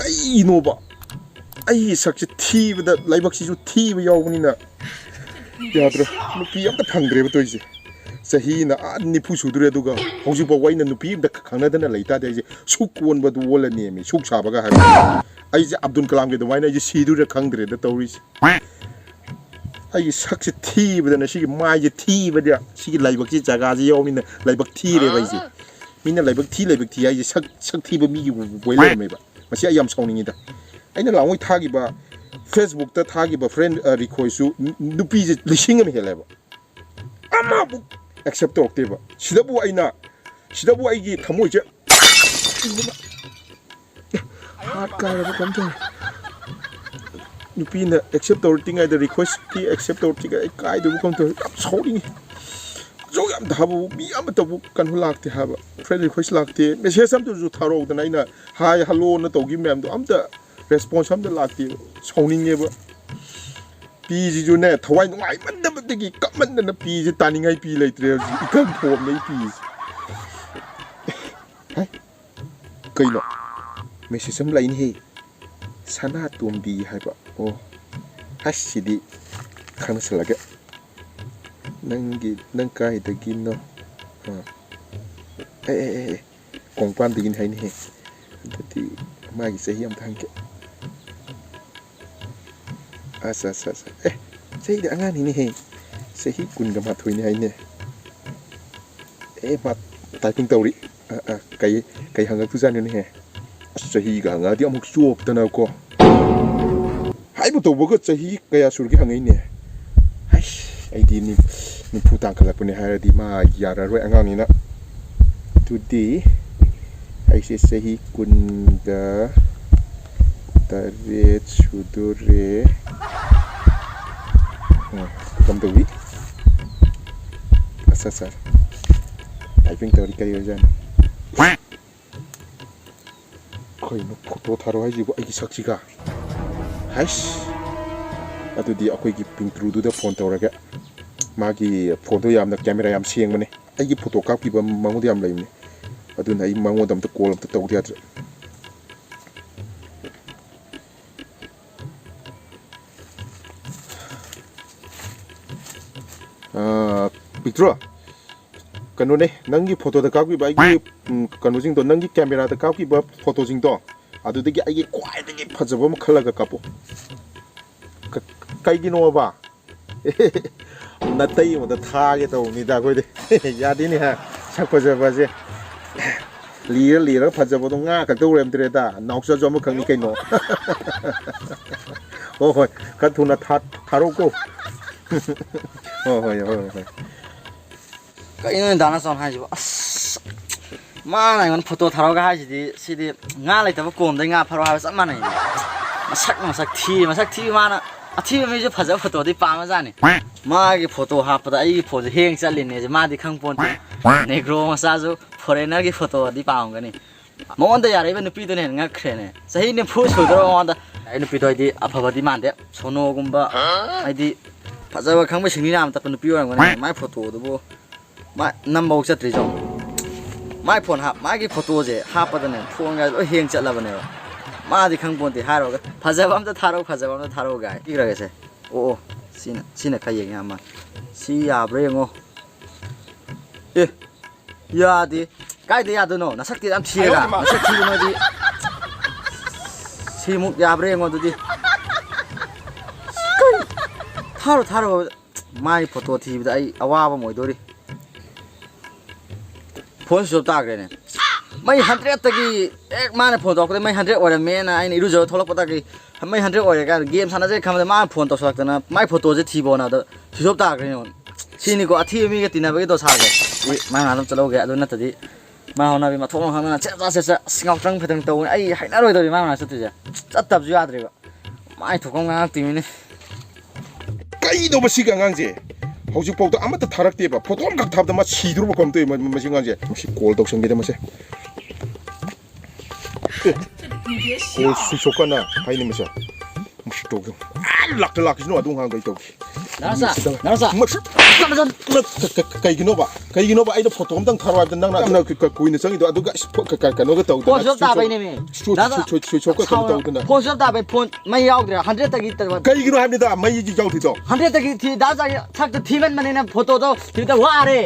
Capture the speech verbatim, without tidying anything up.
ꯀꯩꯅꯣꯕ? ꯑꯩꯒꯤ ꯁꯛꯁꯦ ꯊꯤꯕꯗ ꯂꯥꯏꯕꯛꯁꯤꯁꯨ ꯊꯤꯕ ꯌꯥꯎꯕꯅꯤꯅ ꯌꯥꯗ꯭ꯔꯦ꯫ ꯅꯨꯄꯤ ꯑꯝꯇ ꯐꯪꯗ꯭ꯔꯦꯕ ꯇꯧꯔꯤꯁꯦ꯫ ꯆꯍꯤꯅ ꯑꯥ ꯅꯤꯐꯨ ꯁꯨꯗꯣꯔꯦ, ꯑꯗꯨꯒ ꯍꯧꯖꯤꯛꯐꯥꯎꯕ ꯑꯩꯅ ꯅꯨꯄꯤ ꯑꯝꯇ ꯈꯪꯅꯗꯅ ꯂꯩꯇꯥꯔꯗꯤ ꯑꯩꯁꯦ ꯁꯨꯛ ꯀꯣꯟꯕꯗꯨ ꯑꯣꯜꯂꯅꯦꯃꯤ, ꯁꯨꯛ ꯁꯥꯕꯒ ꯍꯥꯏꯕ꯫ ꯑꯩꯁꯦ ꯑꯕꯗꯨꯜ ꯀꯂꯥꯝꯒꯤ ꯑꯗꯨꯃꯥꯏꯅ ꯑꯩꯁꯦ ꯁꯤꯗꯣꯏꯔꯥ ꯈꯪꯗ꯭ꯔꯦꯗ ꯇꯧꯔꯤꯁꯦ꯫ ꯑꯩꯒꯤ ꯁꯛꯁꯦ ꯊꯤꯕꯗꯅ ꯁꯤꯒꯤ ꯃꯥꯏꯁꯦ ꯊꯤꯕꯗ ꯁꯤꯒꯤ ꯂꯥꯏꯕꯛꯁꯤ ꯖꯒꯥꯁꯤ ꯌꯥꯎꯕꯅꯤꯅ ꯂꯥꯏꯕꯛ ꯊꯤꯔꯦꯕ ꯑꯩꯁꯦ꯫ ꯃꯤꯅ ꯂꯥꯏꯕꯛ ꯊꯤ, ꯂꯥꯏꯕꯛ ꯊꯤ ꯍꯥꯏꯁꯦ ꯁꯛ, ꯁꯛ ꯊꯤꯕ ꯃꯤꯒꯤ ꯑꯣꯏ ꯂꯩꯔꯝꯃꯦꯕ꯫ ꯃꯁꯤ ꯑꯩ ꯌꯥꯝ ꯁꯥꯎꯅꯤꯡꯉꯤꯗ꯫ ꯑꯩꯅ ꯂꯥꯡꯉꯣꯏ ꯊꯥꯈꯤꯕ, Facebook-ꯇ ꯊꯥꯈꯤꯕ friend, ꯑ, request-ꯁꯨ ꯅꯨ-, ꯅꯨꯄꯤꯁꯦ ꯂꯤꯁꯤꯡ ꯑꯃ ꯍꯦꯜꯂꯦꯕ꯫ ꯑꯃꯕꯨꯛ accept ꯇꯧꯔꯛꯇꯦꯕ꯫ ꯁꯤꯗꯕꯨ ꯑꯩꯅ, ꯁꯤꯗꯕꯨ ꯑꯩꯒꯤ ꯊꯃꯣꯏꯁꯦ ꯍꯥꯠ ꯀꯥꯏꯔꯕ ꯀꯩꯅꯣꯝ ꯇꯧꯔꯦ꯫ ꯅꯨꯄꯤꯅ accept ꯇꯧꯔꯛꯇ꯭ꯔꯤꯉꯩꯗ, request-ꯀꯤ accept ꯇꯧꯔꯛꯇ꯭ꯔꯤꯉꯩꯗ ꯑꯩ ꯀꯥꯏꯗꯕ ꯀꯩꯅꯣꯝ ꯇꯧꯔꯦ꯫ ꯌꯥꯝ ꯁꯥꯎꯅꯤꯡꯉꯤ꯫ ꯑꯁꯨꯛ ꯌꯥꯝ ꯊꯥꯕꯕꯨ ꯃꯤ ꯑꯃꯠꯇꯕꯨ ꯀꯩꯅꯣ ꯂꯥꯛꯇꯦ ꯍꯥꯏꯕ, friend request ꯂꯥꯛꯇꯦ, message ꯑꯝꯇꯁꯨ ꯊꯥꯔꯛꯎꯗꯅ꯫ ꯑꯩꯅ hi, hello-ꯅ ꯇꯧꯈꯤꯕ ꯃꯌꯥꯝꯗꯣ ꯑꯝꯇ response ꯑꯝꯇ ꯂꯥꯛꯇꯦ꯫ ꯁꯥꯎꯅꯤꯡꯉꯦꯕ꯫ ꯄꯤꯁꯤꯁꯨꯅꯦ, ꯊꯋꯥꯏ ꯅꯨꯡꯉꯥꯏꯃꯟꯗꯕꯗꯒꯤ ꯀꯞꯃꯟꯗꯅ ꯄꯤꯁꯦ ꯇꯥꯅꯤꯡꯉꯥꯏ ꯄꯤ ꯂꯩꯇ꯭ꯔꯦ ꯍꯧꯖꯤꯛ꯫ ꯏꯀꯪ ꯊꯣꯛꯑꯕꯅꯦ ꯑꯩ ꯄꯤꯁꯦ꯫ ꯍꯥꯏ, ꯀꯩꯅꯣ? Message ꯑꯃ ꯂꯥꯛꯏꯅꯦꯍꯦ꯫ ꯁꯅꯥꯇꯣꯝꯕꯤ ꯍꯥꯏꯕ꯫ ꯑꯣ, ꯍꯁ, ꯁꯤꯗꯤ ꯈꯪꯅꯁꯜꯂꯒꯦ꯫ ꯅꯪꯒꯤ, ꯅꯪ ꯀꯥꯏꯗꯒꯤꯅꯣ? ꯑꯥ꯫ ꯑꯦ, ꯑꯦ, ꯑꯦ, ꯑꯦ꯫ ꯀꯣꯡꯄꯥꯟꯗꯒꯤꯅꯤ ꯍꯥꯏꯅꯦꯍꯦ꯫ ꯑꯗꯨꯗꯤ ꯃꯥꯒꯤ ꯆꯍꯤ ꯑꯝꯇ ꯍꯪꯒꯦ꯫ ꯑꯁ, ꯑꯁ, ꯑꯁ꯫ ꯑꯦ, ꯆꯍꯤꯗꯤ ꯑꯉꯥꯡꯅꯤꯅꯦꯍꯦ꯫ ꯆꯍꯤ ꯀꯨꯟꯒ ꯃꯥꯊꯣꯏꯅꯤ ꯍꯥꯏꯅꯦ꯫ ꯑꯦ, ꯃꯥ typing ꯇꯧꯔꯤ꯫ ꯑ, ꯑ, ꯀꯩ, ꯀꯩ ꯍꯪꯉꯛꯇꯣꯏꯖꯥꯠꯅꯣꯅꯦꯍꯦ? ꯑꯁ, ꯆꯍꯤꯒ ꯍꯪꯉꯛꯑꯗꯤ ꯑꯃꯨꯛ ꯆꯣꯞꯇꯅꯀꯣ꯫ ꯍꯥꯏꯕ ꯇꯧꯕꯒ ꯆꯍꯤ ꯀꯌꯥ ꯁꯨꯔꯒꯦ ꯍꯪꯉꯛꯏꯅꯦ꯫ ꯍꯩꯁ, ꯑꯩꯗꯤ ꯅꯤ-, ꯅꯤꯐꯨ ꯇꯥꯡꯈꯠꯂꯛꯄꯅꯦ ꯍꯥꯏꯔꯗꯤ ꯃꯥ ꯌꯥꯔꯔꯣꯏ ꯑꯉꯥꯡꯅꯤꯅ꯫ ꯑꯗꯨꯗꯤ ꯑꯩꯁꯦ ꯆꯍꯤ ꯀꯨꯟꯒ ꯇꯔꯦꯠ ꯁꯨꯗꯣꯔꯦ꯫ ꯎꯝ, ꯀꯝꯗꯧꯏ? ꯑꯠꯆꯥ, ꯑꯠꯆꯥ꯫ Typing ꯇꯧꯔꯤ ꯀꯔꯤ ꯑꯣꯏꯖꯥꯠꯅꯣ? ꯀꯩꯅꯣ photo ꯊꯥꯔꯛꯑꯣ ꯍꯥꯏꯁꯤꯕꯨ ꯑꯩꯒꯤ ꯁꯛꯁꯤꯒ? ꯍꯩꯁ! ꯑꯗꯨꯗꯤ ꯑꯩꯈꯣꯏꯒꯤ ꯄꯤꯡꯇ꯭ꯔꯨꯗꯨꯗ phone ꯇꯧꯔꯒꯦ꯫ ꯃꯥꯒꯤ phone-ꯗꯣ ꯌꯥꯝꯅ camera ꯌꯥꯝ ꯁꯦꯡꯕꯅꯦ꯫ ꯑꯩꯒꯤ photo ꯀꯥꯞꯈꯤꯕ ꯃꯉꯣꯟꯗ ꯌꯥꯝ ꯂꯩꯕꯅꯦ꯫ ꯑꯗꯨꯅ ꯑꯩ ꯃꯉꯣꯟꯗ ꯑꯝꯇ call ꯑꯝꯇ ꯇꯧꯗ ꯌꯥꯗ꯭ꯔꯦ꯫ ꯑꯥ, ꯄꯤꯛꯇ꯭ꯔꯣ, ꯀꯩꯅꯣꯅꯦ, ꯅꯪꯒꯤ ꯐꯣꯇꯣꯗ ꯀꯥꯞꯈꯤꯕ ꯑꯩꯒꯤ, ꯎꯝ, ꯀꯩꯅꯣꯁꯤꯡꯗꯣ, ꯅꯪꯒꯤ ꯀꯦꯃꯦꯔꯥꯗ ꯀꯥꯞꯈꯤꯕ ꯐꯣꯇꯣꯁꯤꯡꯗꯣ, ꯑꯗꯨꯗꯒꯤ ꯑꯩꯒꯤ ꯈ꯭ꯋꯥꯏꯗꯒꯤ ꯐꯖꯕ ꯑꯃ ꯈꯜꯂꯒ ꯀꯥꯞꯄꯣ꯫ ꯀ-, ꯀꯩꯒꯤꯅꯣꯕ? ꯅꯇꯩ ꯑꯃꯗ ꯊꯥꯒꯦ ꯇꯧꯕꯅꯤꯗ ꯑꯩꯈꯣꯏꯗꯤ꯫ ꯌꯥꯗꯦꯅꯦ ꯍꯥ, ꯁꯛ ꯐꯖꯕꯁꯦ꯫ ꯂꯤꯔ ꯂꯤꯔꯒ ꯐꯖꯕꯗꯣ ꯉꯥ ꯈꯛꯇ ꯑꯣꯏꯔꯝꯗ꯭ꯔꯦꯗ, ꯅꯥꯎꯆꯥꯁꯨ ꯑꯃꯈꯛꯅꯤ ꯀꯩꯅꯣ꯫ ꯍꯣꯏ ꯍꯣꯏ, ꯈꯔ ꯊꯨꯅ ꯊꯥ-, ꯊꯥꯔꯛꯎꯀꯣ꯫ ꯍꯣꯏ ꯍꯣꯏ ꯍꯣꯏ ꯍꯣꯏ꯫ ꯀꯩꯅꯣ ꯗꯥ ꯅꯥꯎꯆꯥꯅ ꯍꯥꯏꯁꯤꯕꯣ? ꯑꯁ, ꯃꯥꯅ ꯑꯩꯉꯣꯟꯗ ꯐꯣꯇꯣ ꯊꯥꯔꯛꯑꯣꯒ ꯍꯥꯏꯁꯤꯗꯤ, ꯁꯤꯗꯤ ꯉꯥ ꯂꯩꯇꯕ ꯀꯣꯝꯗꯩ ꯉꯥ ꯐꯥꯔꯛꯑꯣ ꯍꯥꯏꯕ ꯆꯞ ꯃꯥꯟꯅꯩ꯫ ꯃꯁꯛ, ꯃꯁꯛ ꯊꯤ, ꯃꯁꯛ ꯊꯤ꯫ ꯃꯥꯅ ꯑꯊꯤꯕ ꯃꯤꯁꯨ ꯐꯖꯕ ꯐꯣꯇꯣꯗꯤ ꯄꯥꯝꯃꯖꯥꯠꯅꯤ꯫ ꯃꯥꯒꯤ ꯐꯣꯇꯣ ꯍꯥꯞꯄꯗ ꯑꯩꯒꯤ ꯐꯣꯟꯁꯦ ꯍꯦꯡ ꯆꯠꯂꯤꯅꯦꯁꯦ ꯃꯥꯗꯤ ꯈꯪꯄꯣꯟꯇꯦ꯫ ꯅꯦꯒ꯭ꯔꯣ ꯃꯆꯥꯁꯨ ꯐꯣꯔꯦꯟꯅꯔꯒꯤ ꯐꯣꯇꯣꯗꯤ ꯄꯥꯝꯒꯅꯤ꯫ ꯃꯉꯣꯟꯗ ꯌꯥꯔꯛꯏꯕ ꯅꯨꯄꯤꯗꯨꯅ ꯍꯦꯟꯅ ꯉꯛꯈ꯭ꯔꯦꯅꯦ꯫ ꯆꯍꯤ ꯅꯤꯐꯨ ꯁꯨꯗꯧꯔꯕ ꯃꯉꯣꯟꯗ꯫ ꯑꯩ ꯅꯨꯄꯤꯗꯣ ꯍꯥꯏꯗꯤ ꯑꯐꯕꯗꯤ ꯃꯥꯟꯗꯦ꯫ ꯁꯣꯅꯣꯒꯨꯝꯕ, ꯍꯥꯏꯗꯤ ꯐꯖꯕ ꯈꯪꯕ ꯁꯤꯡꯂꯤ ꯅꯥꯝ ꯇꯠꯄ ꯅꯨꯄꯤ ꯑꯣꯏꯔꯝꯒꯅꯤ꯫ ꯃꯥꯏ ꯐꯣꯇꯣꯗꯨꯕꯨ ꯃꯥ ꯅꯝꯕꯐꯥꯎ ꯆꯠꯇ꯭ꯔꯤꯁꯦ ꯌꯦꯡꯉꯣ꯫ ꯃꯥꯏ ꯐꯣꯟ ꯍꯥꯞ-, ꯃꯥꯒꯤ ꯐꯣꯇꯣꯁꯦ ꯍꯥꯞꯄꯗꯅꯦ ꯐꯣꯟꯒ ꯂꯣꯏ ꯍꯦꯡ ꯆꯠꯂꯕꯅꯦꯕ꯫ ꯃꯥꯗꯤ ꯈꯪꯄꯣꯟꯇꯦ ꯍꯥꯏꯔꯨꯔꯒ, "ꯐꯖꯕ ꯑꯝꯇ ꯊꯥꯔꯛꯎ, ꯐꯖꯕ ꯑꯝꯇ ꯊꯥꯔꯛꯎ" ꯒꯥꯏ꯫ ꯄꯤꯈ꯭ꯔꯒꯦꯁꯦ꯫ ꯑꯣ, ꯑꯣ, ꯁꯤꯅ, ꯁꯤꯅ ꯈꯔ ꯌꯦꯡ ꯌꯥ ꯃꯥꯜꯂꯦ꯫ ꯁꯤ ꯌꯥꯕ꯭ꯔꯥ ꯌꯦꯡꯉꯣ꯫ ꯑꯦ, ꯌꯥꯗꯦ꯫ ꯀꯥꯏꯗ ꯌꯥꯗꯣꯏꯅꯣ? ꯅꯁꯛꯇꯤ ꯌꯥꯝ ꯊꯤꯔꯒ꯫ ꯅꯁꯛ ꯊꯤꯕ ꯅꯣꯏꯗꯤ꯫ ꯁꯤꯃꯨꯛ ꯌꯥꯕ꯭ꯔꯥ ꯌꯦꯡꯉꯣ ꯑꯗꯨꯗꯤ꯫ ꯊꯥꯔꯣ, ꯊꯥꯔꯣ꯫ ꯃꯥꯏ ꯐꯣꯇꯣ ꯊꯤꯕꯗ ꯑꯩ ꯑꯋꯥꯕ ꯑꯃ ꯑꯣꯏꯗꯣꯔꯤ꯫ ꯐꯣꯟ switch off ꯇꯥꯈ꯭ꯔꯦꯅꯦ꯫ ꯃꯩ hundred ꯇꯒꯤ ꯍꯦꯛ ꯃꯥꯅ ꯐꯣꯟ ꯇꯧꯔꯛꯄꯗ ꯃꯩ hundred ꯑꯣꯏꯔꯝꯃꯦꯅ ꯑꯩꯅ ꯏꯔꯨꯖꯕ ꯊꯣꯛꯂꯛꯄꯗꯒꯤ ꯃꯩ hundred ꯑꯣꯏꯔꯦ ꯀꯥꯏꯅ game ꯁꯥꯟꯅꯖꯦ ꯈꯟꯕꯗ ꯃꯥꯅ ꯐꯣꯟ ꯇꯧꯁꯜꯂꯛꯇꯅ ꯃꯥꯏ ꯐꯣꯇꯣꯁꯦ ꯊꯤꯕꯣꯅ ꯑꯗ switch off ꯇꯥꯈ꯭ꯔꯦꯅꯦ꯫ ꯁꯤꯅꯤꯀꯣ ꯑꯊꯤꯕ ꯃꯤꯒ ꯇꯤꯟꯅꯕꯒꯤ ꯗꯣꯁꯥꯁꯦ꯫ ꯃꯥꯏ ꯃꯅꯥꯛꯇ ꯆꯠꯍꯧꯒꯦ ꯑꯗꯨ ꯅꯠꯇꯗꯤ ꯃꯥ ꯍꯧꯅꯕꯤ ꯃꯊꯣꯡ ꯃꯔꯝ ꯈꯪꯗꯅ ꯆꯦꯠ ꯆꯥ ꯆꯦꯠ ꯆꯥ ꯑꯁ ꯉꯥꯎꯇ꯭ꯔꯪ ꯐꯩꯇꯪ ꯇꯧꯕꯅꯤ꯫ ꯑꯩ ꯍꯩꯅꯔꯣꯏꯗꯧꯔꯤ ꯃꯥ ꯃꯅꯥꯛ ꯆꯠꯇꯣꯏꯁꯦ꯫ ꯆꯠꯇꯕꯁꯨ ꯌꯥꯗ꯭ꯔꯦꯕ꯫ ꯃꯥꯏ ꯊꯣꯛꯄ ꯑꯃ ꯉꯥꯡꯉꯛꯇꯣꯏꯃꯤꯅꯦ꯫ ꯀꯩꯅꯣꯕ ꯁꯤꯒꯤ ꯑꯉꯥꯡꯁꯦ? ꯍꯧꯖꯤꯛꯐꯥꯎꯗ ꯑꯃꯠꯇ ꯊꯥꯔꯛꯇꯦꯕ꯫ ꯐꯣꯇꯣ ꯑꯃꯈꯛ ꯊꯥꯕꯗ ꯃꯥ ꯁꯤꯗꯣꯔꯕ ꯀꯩꯅꯣꯝ ꯇꯧꯋꯤ ꯃ-, ꯃꯁꯤ ꯑꯉꯥꯡꯁꯦ꯫ ꯃꯁꯤ call ꯇꯧꯁꯟꯒꯦꯗ ꯃꯁꯦ꯫ ꯑꯦ, call switch off ꯀꯟꯅ ꯍꯥꯏꯅꯤ ꯃꯁꯦ꯫ ꯃꯁꯤ ꯇꯧꯒꯦ꯫ ꯑꯥ, ꯂꯥꯛꯇ ꯂꯥꯛꯈꯤꯁꯅꯨ ꯑꯗꯨ ꯑꯉꯥꯡꯗꯣ ꯑꯩ ꯇꯧꯒꯦ꯫ ꯅꯔꯁꯥ, ꯅꯔꯁꯥ꯫ ꯃ-, ꯀ-, ꯀ-, ꯀ-, ꯀꯩꯒꯤꯅꯣꯕ? ꯀꯩꯒꯤꯅꯣꯕ? ꯑꯩꯅ ꯐꯣꯇꯣ ꯑꯝꯇꯪ ꯊꯥꯔꯛꯑꯣ ꯍꯥꯏꯕꯗ ꯅꯪꯅ ꯌꯥꯝꯅ ꯀ-, ꯀ-, ꯀꯨꯏꯅ ꯆꯪꯉꯤꯗꯣ? ꯑꯗꯨꯒ ꯏꯁ, ꯐꯣ-, ꯀ-, ꯀ-, ꯀꯩꯅꯣꯒ ꯇꯧꯗꯅ, ꯐꯣꯟ ꯁ꯭ꯋꯤꯆ ꯑꯣꯐ ꯇꯥꯕꯩꯅꯦꯃꯤ꯫ ꯁ꯭ꯋꯤꯆ, ꯁ꯭ꯋꯤꯆ, ꯁ꯭ꯋꯤꯆ, ꯁ꯭ꯋꯤꯆ ꯑꯣꯐꯀ ꯀꯩꯅꯣ ꯁꯥꯎꯔ-, ꯇꯧꯗꯅ꯫ ꯐꯣꯟ ꯁ꯭ꯋꯤꯆ ꯑꯣꯐ ꯇꯥꯕꯩ ꯐꯣꯟ ꯃꯩ ꯌꯥꯎꯗ꯭ꯔꯦ, ꯍꯟꯗ꯭ꯔꯦꯠꯇꯒꯤ ꯇꯧꯕ꯫ ꯀꯩꯒꯤꯅꯣ ꯍꯥꯏꯕꯅꯤꯗ ꯃꯩ ꯌꯥꯎꯗ꯭ꯔꯤꯗꯣ? ꯍꯟꯗ꯭ꯔꯦꯠꯇꯒꯤ ꯊꯤ, ꯗꯥ ꯆꯥꯒꯤ ꯁꯛꯇ ꯊꯤꯃꯟꯕꯅꯤꯅ ꯐꯣꯇꯣꯗꯣ ꯊꯤꯕꯗ ꯋꯥꯔꯦ꯫